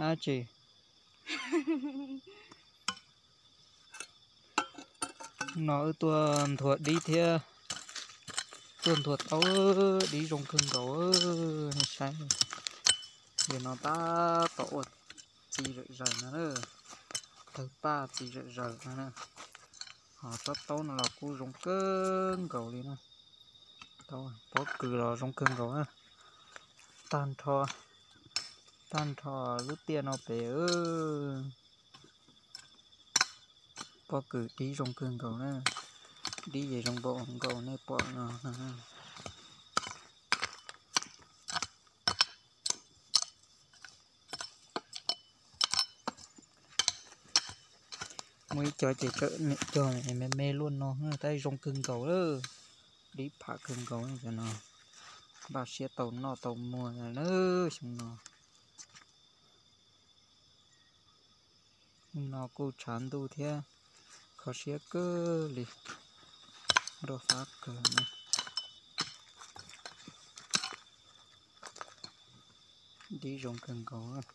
Ab tsi, no wb tuaj nthuav dib thiab tuaj nthuav taub, dib zoo kawg nkaus, nej saib. Yog no tab tom ua txiv zawm zaws no, tawg paj txiv zawm zaws no. Ho tsob taub no los kuj zoo kawg nkaus li na. Pob kws los zoo kawg nkaus na. Tag nrho, tag nrho lub tiaj no pem. Pob kws dib zoo kawg nkaus na. Dib yeej zoo npaum nkaus nej pom no. Muaj ib co ces tsawm niam cog me me luaj no, tab zoo kawg nkaus lawm. Dib pham kawg nkaus cov no. Npaj siab tau noj tau muag na xyoo no. No kuj tshav ntuj thiab, kho siab kawg li, nroj fab kawg. Dib zoo kawg nkaus.